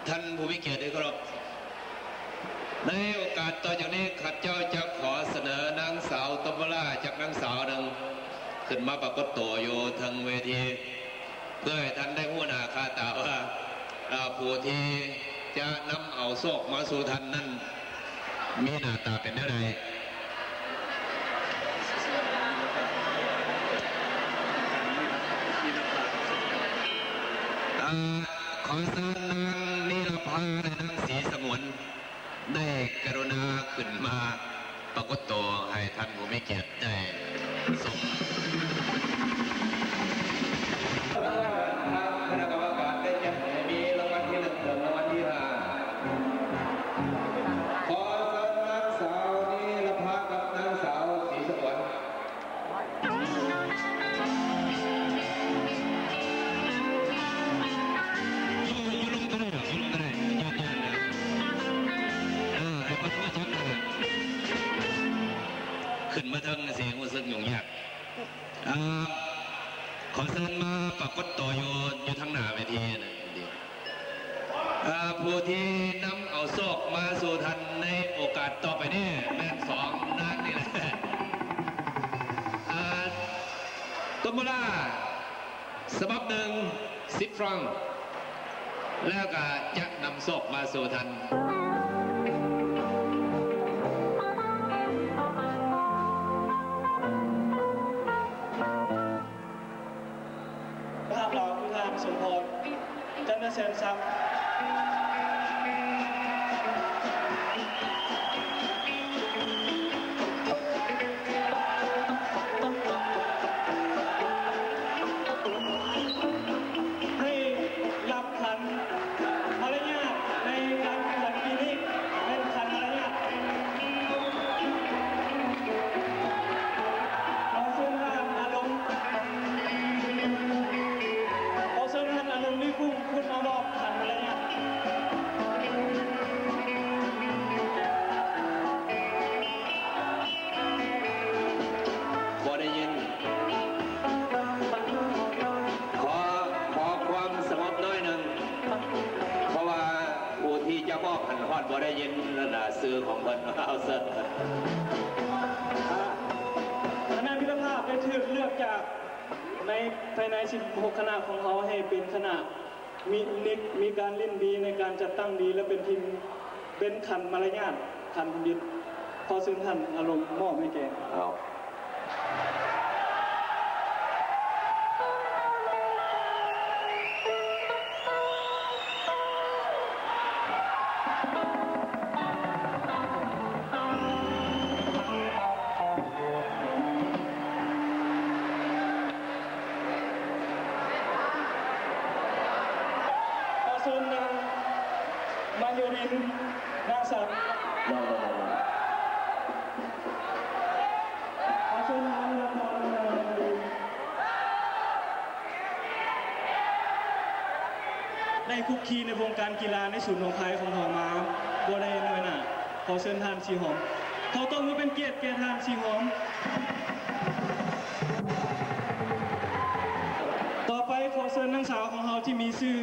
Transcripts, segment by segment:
ທ່ານຜູ້ມີກຽດທີ່ເຄົາລົບ, ໃນໂອກາດຕໍ່ຈາກນີ້ ຂ້າພະເຈົ້າຈະຂໍສະເໜີນາງສາວຕົມມະລາຈັກນາງສາວໜຶ່ງ ຂຶ້ນມາປາກົດຕົວຢູ່ເທິງເວທີ ເພື່ອໃຫ້ທ່ານໄດ້ຮູ້ໜ້າຄ່າຕາວ່າ ເອີ ຜູ້ທີ່ຈະນຳເອົາໂຊກມາສູ່ທ່ານນັ້ນ ມີໜ້າຕາເປັນແນວໃດ? ເອີ ຂໍເຊີນນາງນີລະພາ ແລະ ນາງສີສະຫງວນ ໄດ້ກະລຸນາຂຶ້ນມາປາກົດໂຕໃຫ້ທ່ານຜູ້ມີກຽດໄດ້ຊົມ. ຄະນະກຳມະການໄດ້ຈັດໃຫ້ມີລາງວັນທີໜຶ່ງເຖິງລາງວັນທີຫ້າ. ຂໍເຊີນນາງສາວນີລະພາກັບນາງສາວສີສະຫງວນ. ຢູ່ ຢູ່ລຸ່ມກໍໄດ້ດອກ ຢູ່ລຸ່ມກໍໄດ້ ຢູ່ ຢູ່ນັ້ນແຫຼະ. ເອີ ໃຫ້ເພິ່ນຮູ້ຈັກນັ້ນແຫຼະ ຂຶ້ນມາເທິງຊິຮູ້ສຶກຫຍຸ້ງຍາກ. ເອີ ຂໍເຊີນມາປາກົດຕົວຢູ່ ຢູ່ທາງໜ້າເວທີນະ. ເອີ ຜູ້ທີ່ນຳເອົາໂຊກມາສູ່ທ່ານໃນໂອກາດຕໍ່ໄປນີ້ແມ່ນສອງນາງນີ້ແຫຼະ. ເອີ ຕົມມະລາສະບັບໜຶ່ງ ສິບຟຣັງ ແລ້ວກໍຈະນຳໂຊກມາສູ່ທ່ານ. ພາບລາວຄືທ່ານສົມພອນ ຈັນທະແສນສັກ ໃຫ້ລັບ ຂັນມາລະຍາດໃນການແຂ່ງຂັນປີນີ້ແມ່ນຂັນມາລະຍາດ. ຂໍເຊີນທ່ານອາລົມ ຂໍເຊີນທ່ານອາລົມ ລີກຸ້ງ ຂຶ້ນມາມອບຂັນມາລະຍາດ. ບໍ່ໄດ້ຍິນ. ຂໍ ຂໍຄວາມສະຫງົບໜ້ອຍໜຶ່ງ ເພາະວ່າຜູ້ທີ່ຈະມອບຫັ້ນຮອດບໍ່ໄດ້ຍິນ ອັນນ່າ ຊື່ຂອງເພິ່ນ. ເອົາ ເຊີນ. ຄະນະມິດຕະພາບໄດ້ຖືກເລືອກຈາກໃນ ພາຍໃນສິບຫົກຄະນະຂອງເຮົາ ໃຫ້ເປັນຄະນະ ມີນິດ ມີການຫຼິ້ນດີ ໃນການຈັດຕັ້ງດີ ແລະ ເປັນທີມ ເປັນຂັນມາລະຍາດ ຂັນທຳອິດ. ຂໍເຊີນທ່ານອາລົມມອບໃຫ້ແກ່ ເອົາ. ຂໍເຊີນນາງມາຍູລິນ ນາງສາວ ຂໍເຊີນນາງ ນາງມາຍູລິນ ໄດ້ຄຸກຄີໃນວົງການກິລາໃນສູນໜອງຄາຍຂອງເຮົາມາບໍ່ໄດ້ໜ້ອຍໜ້າ. ຂໍເຊີນທ່ານສີຫອມ. ຂໍຕົບມືເປັນກຽດແກ່ທ່ານສີຫອມ. ຕໍ່ໄປຂໍເຊີນນາງສາວຂອງເຮົາທີ່ມີຊື່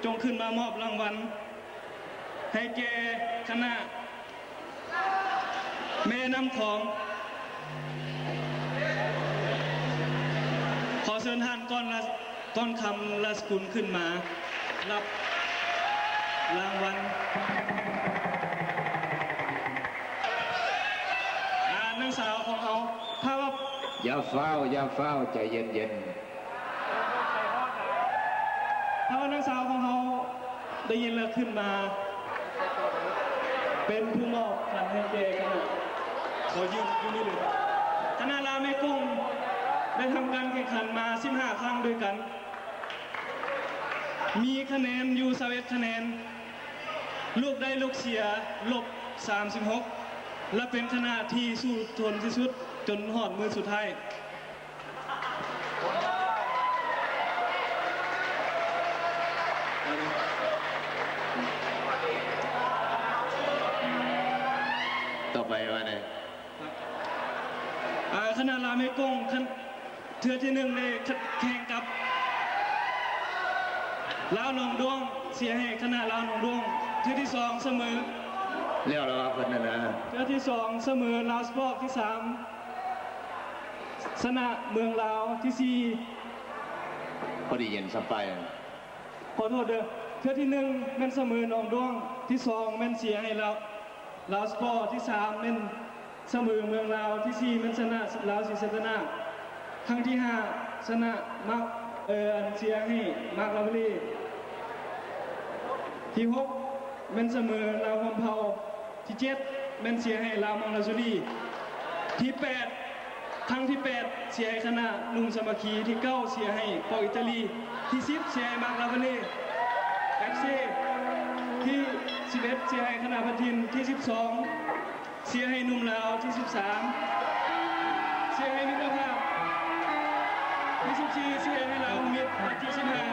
ຈົ່ງຂຶ້ນມາມອບລາງວັນໃຫ້ແກ່ຄະນະແມ່ນ້ຳຂອງ. ຂໍເຊີນທ່ານ ກອນລະ ກອນຄຳ ລາສະກຸນ ຂຶ້ນມາຮັບລາງວັນ. ອາ ນາງສາວຂອງເຮົາ ພາວະ ຢ່າຟ້າວ ຢ່າຟ້າວ ໃຈເຢັນໆ. ຖ້າວ່ານາງສາວຂອງເຮົາໄດ້ຍິນແລ້ວຂຶ້ນມາເປັນຜູ້ມອບຂັນໃຫ້ແກ່ຄະນະ ຂໍຢືນຢູ່ນີ້ເລີຍ. ຄະນະລາວແມ່ກົງໄດ້ທຳການແຂ່ງຂັນມາສິບຫ້າຄັ້ງດ້ວຍກັນ ມີຄະແນນຢູ່ຊາວເອັດຄະແນນ, ລູກໄດ້ລູກເສຍ ລົບສາມສິບຫົກ ແລະ ເປັນຄະນະທີ່ສູ້ທົນທີ່ສຸດຈົນຮອດມື້ສຸດທ້າຍ. ຕໍ່ໄປວ່າແນ ອາ ຄະນະລາວແມ່ກົງ ຄັນ ເທື່ອທີໜຶ່ງໄດ້ແຂ່ງກັບລາວໜອງດ້ວງ ສຽໃຫ້ຄະນະລາວໜອງດ້ວງ. ເທື່ອທີສອງສະເໝີ. ແລ້ວລະວ່າເພິ່ນນັ້ນນະ. ເທື່ອທີສອງສະເໝີລາວສະເພາະ. ທີສາມຊະນະເມືອງລາວ. ທີສີ່ ພໍດີເຢັນຊຳປາຍ. ຂໍໂທດເດີ. ເທື່ອທີໜຶ່ງແມ່ນສະເໝີໜອງດ້ວງ. ທີສອງແມ່ນສຽໃຫ້ລາວ ລາວສະເພາະ. ທີສາມແມ່ນສະເໝີເມືອງລາວ. ທີສີ່ແມ່ນຊະນະລາວສີສັດຕະນາກ. ຄັ້ງທີຫ້າຊະນະມາກ ເອີ ອັນ ສຽໃຫ້ມາກລາວວະລີ. ທີຫົກແມ່ນສະເໝີລາວຮ່ວມເຜົ່າ. ທີເຈັດແມ່ນສຽໃຫ້ລາວມັງລາຊູລີ. ທີແປດ ຄັ້ງທີແປດ ສຽໃຫ້ຄະນະໜຸ່ມສາມັກຄີ. ທີເກົ້າ ສຽໃຫ້ປອກອິຕາລີ. ທີສິບ ສຽໃຫ້ມາກລາວວະລີ ເອັບຊີ. ທີສິບເອັດ ສຽໃຫ້ຄະນະພັນຖິ່ນ. ທີສິບສອງ ສຽໃຫ້ໜຸ່ມລາວ. ທີສິບສາມ ສຽໃຫ້ມິດຕະພາບ. ທີສິບສີ່ ສຽໃຫ້ລາວມິດ. ທີສິບຫ້າ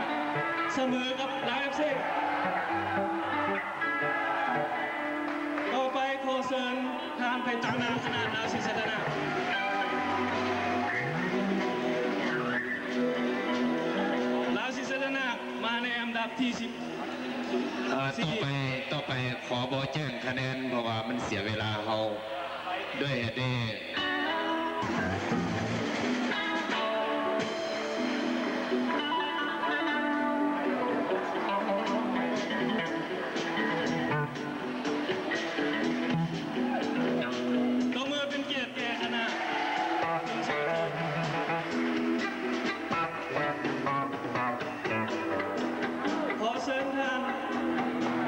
ສະເໝີກັບລາວເອັບຊີ. ຕໍ່ໄປຂໍເຊີນທ່ານໄປຕາງໜ້າຄະນະລາວສີສັດຕະນາກ. ລາວສີສັດຕະນາກມາໃນອັນດັບທີສິບ. ເອີ ຕໍ່ໄປ ຕໍ່ໄປຂໍບໍ່ແຈ້ງຄະແນນ ເພາະວ່າມັນເສຍເວລາເຮົາດ້ວຍເຫດນີ້. ຕົບມືເປັນກຽດແກ່ຄະນະ. ຂໍເຊີນທ່ານ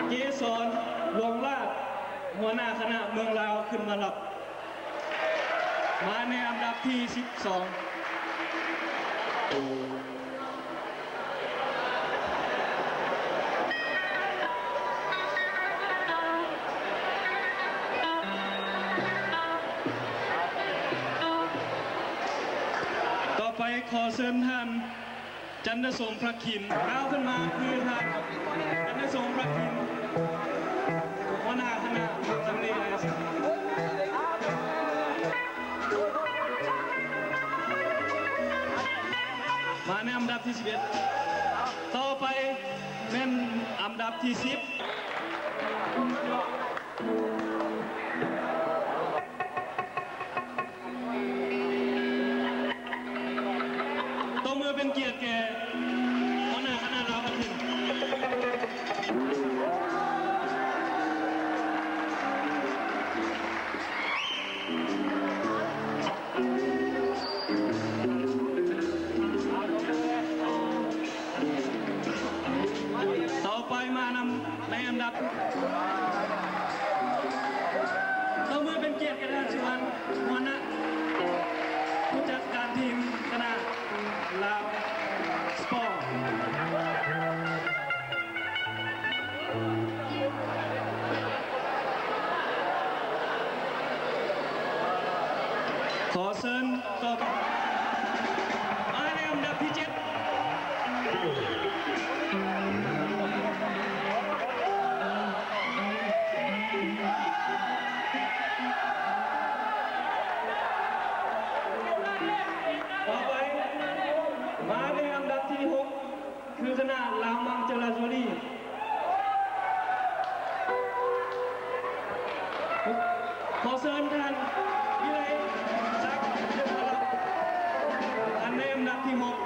ເກສອນ ຫຼວງລາດ ຫົວໜ້າຄະນະເມືອງລາວ ຂຶ້ນມາຮັບ ມາໃນອັນດັບທີສິບສອງ. ຕໍ່ໄປຂໍເຊີນທ່ານ ຈັນທະສົງ ພະຄິນ. ກ້າວຂຶ້ນມາຄືທ່ານ ຈັນທະສົງ ພະຄິນ ຫົວໜ້າຄະນະ ມາໃນອັນດັບທີສິບເອັດ. ຕໍ່ໄປແມ່ນອັນດັບທີສິບ. ຕົບມືເປັນກຽດແກ່ຫົວໜ້າຄະນະລາວພັນຖິ່ນ. ຕໍ່ໄປມານຳໃນອັນດັບ ຕົບມືເປັນກຽດແກ່ທ່ານ ສຸວັນ ຫົວໜ້າ ຜູ້ຈັດການທີມຄະນະລາວສະເພາະ. ຂໍເຊີນຕໍ່ໄປ ມາໃນອັນດັບທີເຈັດ. ຕໍ່ໄປ ມາໃນອັນດັບທີຫົກ ຄືຄະນະລາວມັງຈະລາຊູລີ. ຂໍເຊີນທ່ານ ວິໄລສັກ ເດຊະລັດ ອັນໃນອັນດັບທີຫົກ.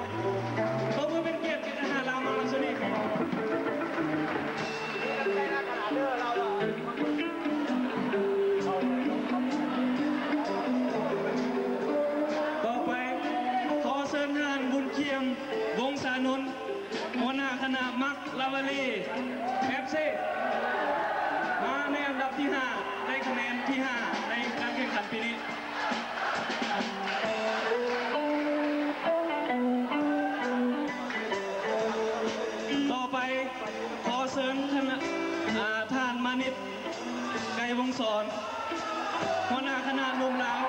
ຕົບມືເປັນກຽດແກ່ຄະນະລາວມັງລາຊູລີ. ຕໍ່ໄປ ຂໍເຊີນທ່ານ ບຸນຄຽມ ວົງສານົນ ຫົວໜ້າຄະນະມັກລາວະລີ ເອັບຊີ ມາໃນອັນດັບທີຫ້າ ໄດ້ຄະແນນທີຫ້າໃນການແຂ່ງຂັນປີນີ້. ຕໍ່ໄປ ຂໍເຊີນຄະນະ ອາ ທ່ານ ມານິດ ໄກວົງສອນ ຫົວໜ້າຄະນະໜຸ່ມລາວ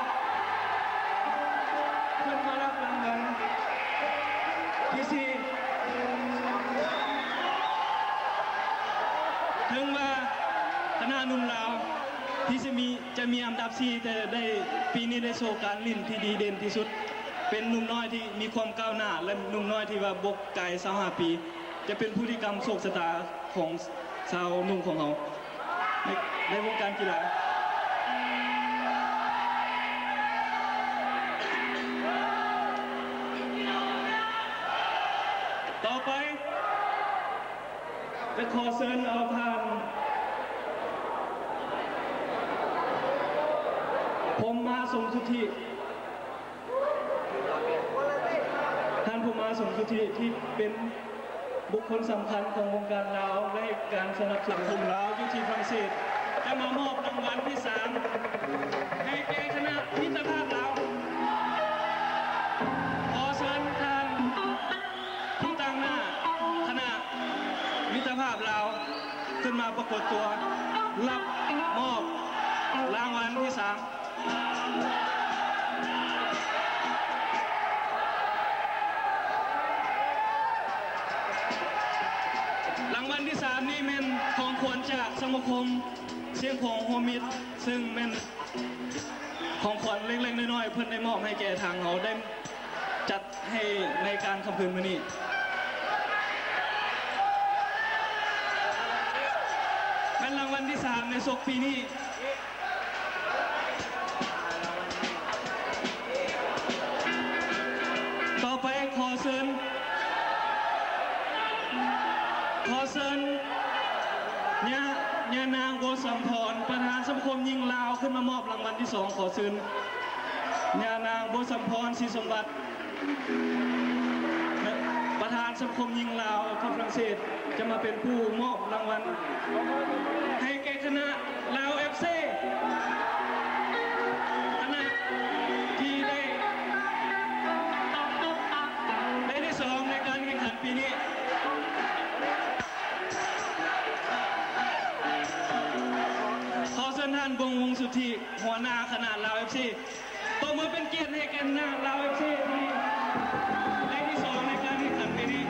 ເພິ່ນມາຮັບລາງວັນທີສີ່. ເຖິງວ່າຄະນະໜຸ່ມລາວທີ່ຈະມີ ຈະມີອັນດັບສີ່ ແຕ່ໄດ້ ປີນີ້ໄດ້ໂຊການຫຼິ້ນທີ່ດີເດັ່ນທີ່ສຸດ ເປັນໜຸ່ມນ້ອຍທີ່ມີຄວາມກ້າວໜ້າ ແລະ ໜຸ່ມນ້ອຍທີ່ວ່າບໍ່ກາຍຊາວຫ້າປີ. ຈະເປັນຜູ້ທີ່ກຳໂຊກຊະຕາຂອງຊາວໜຸ່ມຂອງເຮົາ ໃນ ໃນວົງການກິລາ. ຕໍ່ໄປ ຈະຂໍເຊີນເອົາທ່ານ ພົມມາ ສົມສຸດທິ. ທ່ານ ພົມມາ ສົມສຸດທິ ທີ່ເປັນບຸກຄົນສຳຄັນຂອງວົງການລາວ ແລະ ໃຫ້ການສະໜັບສະໜູນລາວຢູ່ທີ່ຝຣັ່ງເສດ ຈະມາມອບລາງວັນທີສາມ ໃຫ້ແກ່ຄະນະມິດຕະພາບລາວ. ຂໍເຊີນທ່ານຜູ້ຕາງໜ້າຄະນະມິດຕະພາບລາວ ຂຶ້ນມາປາກົດຕົວ ຮັບມອບລາງວັນທີສາມ. ລາງວັນທີສາມນີ້ແມ່ນຂອງຂວັນຈາກສະມາຄົມຊຽງຂວາງຮ່ວມມິດ ເຊິ່ງແມ່ນຂອງຂວັນເລັກໆນ້ອຍໆ ເພິ່ນໄດ້ມອບໃຫ້ແກ່ທາງເຮົາ ໄດ້ຈັດໃຫ້ໃນການຄ່ຳຄືນມື້ນີ້ ແມ່ນລາງວັນທີສາມໃນສົກປີນີ້. ຕໍ່ໄປຂໍເຊີນ ຂໍເຊີນ ຍາ ຍານາງ ບົວສຳພອນ ປະທານສະມາຄົມຍິງລາວ ຂຶ້ນມາມອບລາງວັນທີສອງ. ຂໍເຊີນ ຍານາງ ບົວສຳພອນ ສີສົມບັດ ປະທານສະມາຄົມຍິງລາວທີ່ຝຣັ່ງເສດ ຈະມາເປັນຜູ້ມອບລາງວັນໃຫ້ແກ່ຄະນະລາວເອັຟຊີ ຄະນະທີ່ໄດ້ ໄດ້ທີສອງໃນການແຂ່ງຂັນປີນີ້. ຂໍເຊີນທ່ານ ບົງ ວົງສຸດທິ ຫົວໜ້າຄະນະລາວເອັຟຊີ ຕົບມືເປັນກຽດໃຫ້ແກ່ນະລາວເອັຟຊີ ທີ່ໄດ້ທີສອງໃນການແຂ່ງຂັນປີນີ້.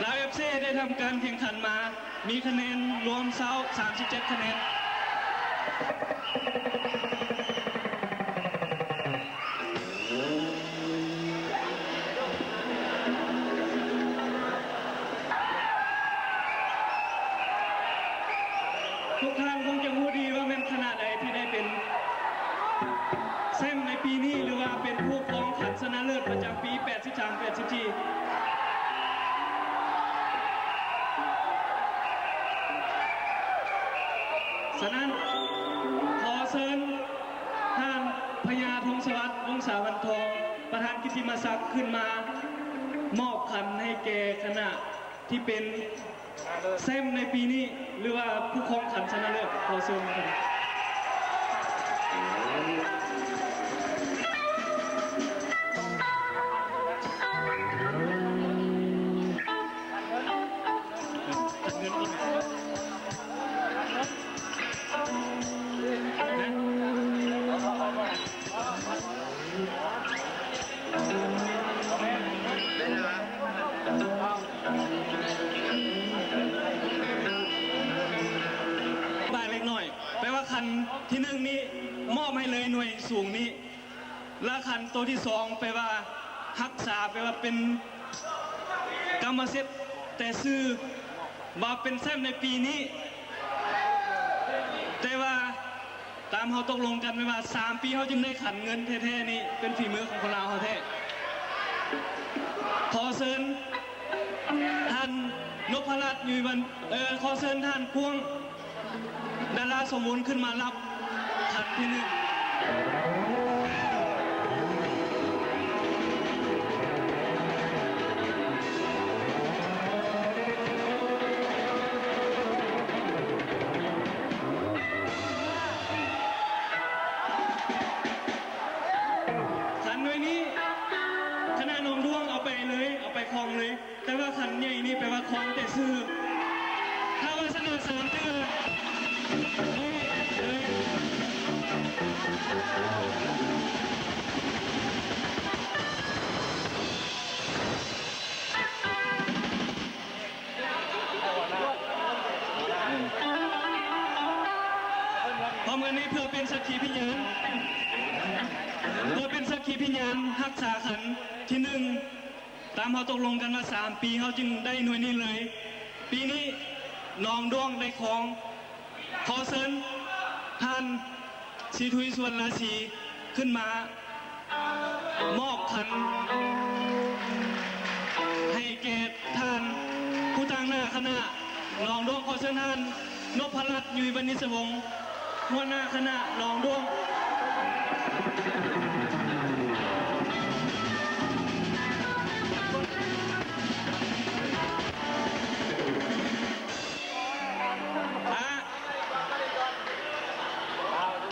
ລາວເອັຟຊີ ໄດ້ທຳການແຂ່ງຂັນມາ ມີຄະແນນລວມເຊົາ ສາມສິບເຈັດຄະແນນ. ທຸກທ່ານຄົງຈະຮູ້ດີວ່າແມ່ນຄະນະໃດທີ່ໄດ້ເປັນແຊ້ມໃນປີນີ້ ຫຼືວ່າເປັນຜູ້ຄອງຂັນຊະນະເລີດປະຈຳປີແປດສິບສາມ ແປດສິບສີ່. ສະນັ້ນ ຂໍເຊີນ ທ່ານ ພະຍາ ທົງສະຫວັດ ວົງສາວັນທອງ ປະທານກິດຕິມະສັກ ຂຶ້ນມາມອບຂັນໃຫ້ແກ່ຄະນະທີ່ເປັນແຊ້ມໃນປີນີ້ ຫຼືວ່າຜູ້ຄອງຂັນຊະນະເລີດ. ຂໍເຊີນ. ບາຍເລັກນ້ອຍ ແປວ່າຂັ້ນທີໜຶ່ງນີ້ ມອບໃຫ້ເລີຍໜ່ວຍສູງນີ້. ລະຂັ້ນໂຕທີສອງ ແປວ່າຮັກສາ ແປວ່າເປັນກຳມະສິດແຕ່ຊື່ວ່າເປັນແຊ້ມໃນປີນີ້ ແຕ່ວ່າຕາມເຮົາຕົກລົງກັນໄວ້ວ່າ ສາມປີເຮົາຈຶ່ງໄດ້ຂັນເງິນແທ້ໆນີ້ ເປັນຝີມືຂອງຄົນລາວເຮົາແທ້. ຂໍເຊີນທ່ານ ນົບພະລັດ ຢູ່ວັນ ເອີ ຂໍເຊີນທ່ານ ກວາງ ດາລາສົມບູນ ຂຶ້ນມາຮັບຂັນທີໜຶ່ງ. ຂັນໜ່ວຍນີ້ ຄະນະໜອງດ້ວງເອົາໄປເລີຍ ເອົາໄປຄອງເລີຍ. ແຕ່ວ່າຂັນໃຫຍ່ນີ້ແປວ່າຄອງແຕ່ຊື່. ຖ້າວ່າຊະນະສາມເທື່ອ ພ້ອມກັນນີ້ ເພື່ອເປັນສັກຂີພະຍານ ເພື່ອເປັນສັກ ທີ່ພິຍານຮັກສາຂັນທີໜຶ່ງ ຕາມເຮົາຕົກລົງກັນວ່າສາມປີ ເຮົາຈຶ່ງໄດ້ໜ່ວຍນີ້ເລີຍ. ປີນີ້ໜອງດ້ວງໄດ້ຄອງ. ຂໍເຊີນທ່ານສີທຸຍ ສຸວັນລາສີ ຂຶ້ນມາມອບຂັນໃຫ້ແກ່ທ່ານຜູ້ຕາງໜ້າຄະນະໜອງດ້ວງ. ຂໍເຊີນທ່ານ ນົບພະລັດ ຫຍຸ້ຍວະນິດສະວົງ ຫົວໜ້າຄະນະໜອງດ້ວງ. ອາ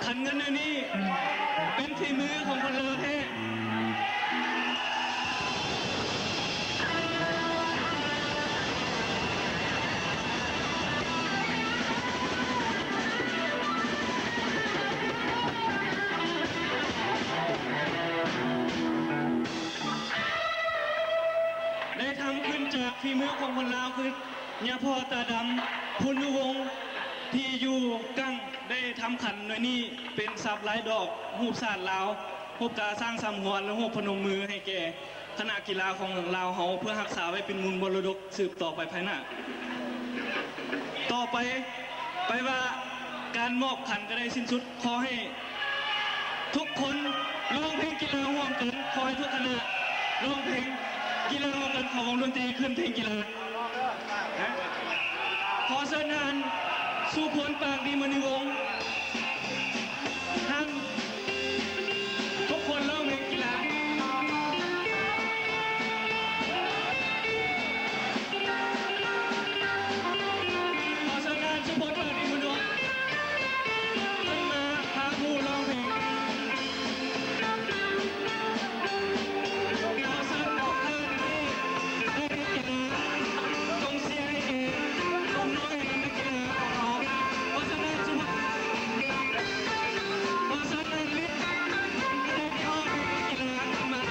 ຂັນເງິນແນວນີ້ເປັນຝີມືຂອງຄົນລາວແທ້. ໄດ້ທຳຂຶ້ນຈາກຝີມືຂອງຄົນລາວ ຄືຍາພໍ່ຕາດຳ ພຸນນຸວົງ ທີ່ຢູ່ກັ້ງ ໄດ້ທຳຂັນໜ່ວຍນີ້ເປັນສັບລາຍດອກ ຮູບຊາດລາວ, ຮູບກາຊ້າງສາມຫົວ ແລະ ຮູບພະນົມມືໃຫ້ແກ່ຄະນະກິລາຂອງລາວເຮົາ ເພື່ອຮັກສາໄວ້ເປັນມູນມໍລະດົກສືບຕໍ່ໄປພາຍໜ້າ. ຕໍ່ໄປ ໄປວ່າການມອບຂັນກໍໄດ້ສິ້ນສຸດ. ຂໍໃຫ້ທຸກຄົນຮ້ອງເພງກິລາຮ່ວມກັນ. ຂໍໃຫ້ທຸກຄະນະຮ້ອງເພງກິລາຮ່ວມກັນ. ຂໍວົງດົນຕີຂຶ້ນເພງກິລາ. ຂໍເຊີນທ່ານ ສຸພົນ ປາກດີມະນີວົງ. ທ່ານ ທຸກຄົນຮ້ອງເພງກິລາ. ຂໍເຊີນທ່ານ ສຸພົນ ປາກດີມະນີວົງ ຂຶ້ນມາພາໝູ່ຮ້ອງເພງ. ຂໍເຊີນພວກທ່ານທີ່ໄດ້ເຮັດກິລາ ກອງເຊຍໃຫ້ແກ່ກຸ່ມນ້ອຍນັກກິລາຂອງເຮົາ. ຂໍເຊີນທ່ານ ສຸພັດ ຂໍເຊີນທ່ານ ວິດ ທີ່ໄດ້ເຮັດກິລາຂຶ້ນມາ.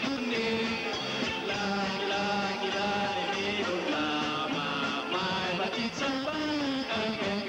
ກິລາ ກິລາ ກິລາ ມີຄຸນຄ່າມາກມາຍ ປະຕິດສະບາຍ ການແຂ່ງ